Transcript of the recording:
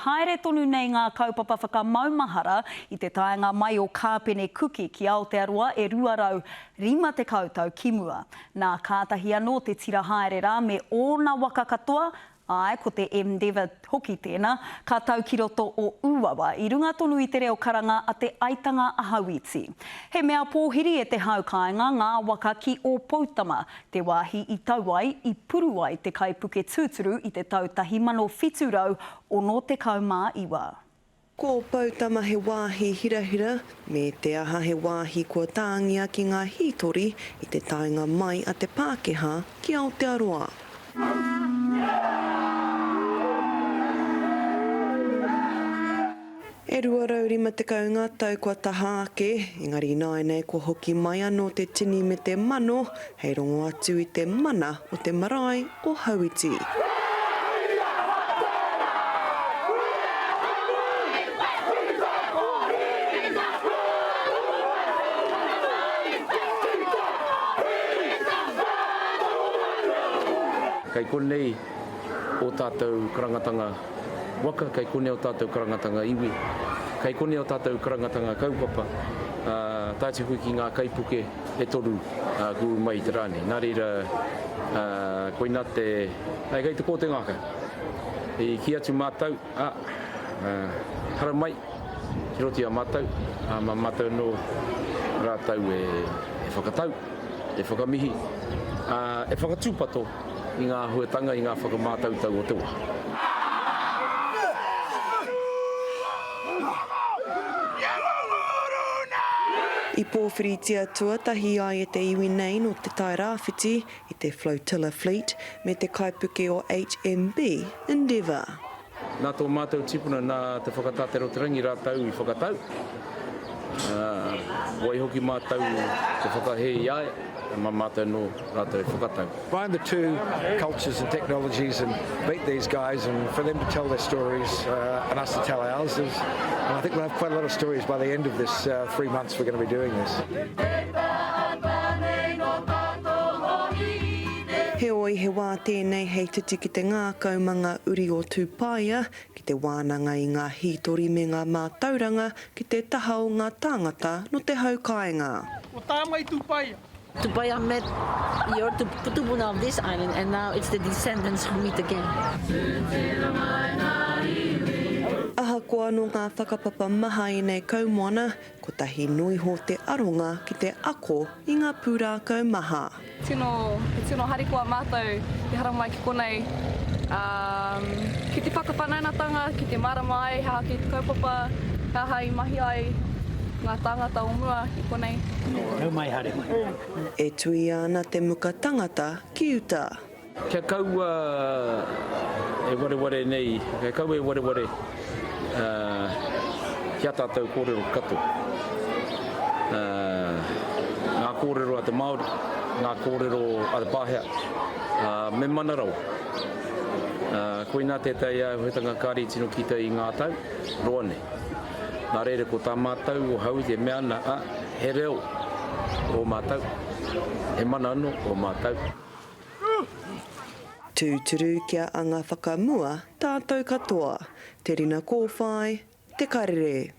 haere tonu nei ngā kaupapa whakamaumahara i te taenga mai o Kāpene Kuki ki Aotearoa e 250 tau ki mua. Nā, kātahi anō te tira haere rā me ōna waka katoa, āe, ko te Endeavour hoki tēnā, ka tau ki roto o Ūawa, i runga tonu i te reo karanga a Te Aitanga a Hauiti. He mea pōhiri e te hau kāinga ngā waka ki Ōpoutama, te wāhi i tau ai, i puru ai te kaipuke tūturu i te tau 1769. Ko Poutama he wāhi hirahira, me te aha he wāhi kua tāngia ki ngā hītori i te taenga mai a te Pākehā ki Aotearoa. E 250 ngā tau kua taha ake, engari ināianei kua hoki mai anō te tini me te mano hei rongo atu i te mana o te marae o Hauiti. Kei konei ō tātou karangatanga waka, kei konei ō tātou karangatanga iwi, kei konei ō tātou karangatanga kaupapa, ā, tae atu hoki ki ngā kaipuke e toru kua ū mai i te rā nei. Nā reira, ā, koinā te, ā, kei te kō te ngākau. I kī atu mātou, ā, ā, haramai ki roto i a mātou, ā, mā mātou anō rātou e, e whakatau, e whakamihi, ā, e whakatūpato i ngā āhuatanga, i ngā whakamātautau o te wā. I pōwhiritia tuatahi ai e te iwi nei nō Te Tai Rāwhiti i te Flotilla Fleet me te kaipuke o HMB Endeavour. Nā tō mātou tipuna, nā Te Whakatātere-o-te-rangi rātou i whakatau, ā, waihoki mātou te whakahē i a ia, mā mātou anō rātou e whakatau. Find the two cultures and technologies and meet these guys and for them to tell their stories and us to tell ours is, and I think we'll have quite a lot of stories by the end of this three months we're going to be doing this. Heoi, he wā tēnei hei titi ki te ngākau ma ngā uri o Tūpaia, ki te wānanga i ngā hītori me ngā mātauranga ki te taha o ngā tāngata no te hau kāinga. Ko tā mai Tūpaia. Tupaia met your tupuna of this island and now it's the descendants who meet again. Ahakoa nō ngā whakapapa maha ēnei kaumoana, kotahi noiho te aronga ki te ako i ngā pūrākau maha. Tino, he tino harikoa mātou te haramai ki konei, ā, ki te whakawhanaungatanga, ki te mārama ai he aha kei te kaupapa, he aha i mahi ai ngā tāngata o mua i konei. Nau mai haere mai. E tuia ana te muka tangata ki uta. Kia kaua e wareware nei, kia kaua e wareware ki a tātou kōrero katoa. Ngā kōrero a te Māori, ngā kōrero a te Pākehā, me mana rawa. Koinā tētahi āhuatanga kāre i tino kite i ngā tau roa nei. Nā reira ko tā mātou o Hauiti e mea ana, ā, he reo ō mātou, he mana anō ō mātou. Tūturu kia anga whakamua tātou katoa. Te Rina Kōwhai, Te Karere.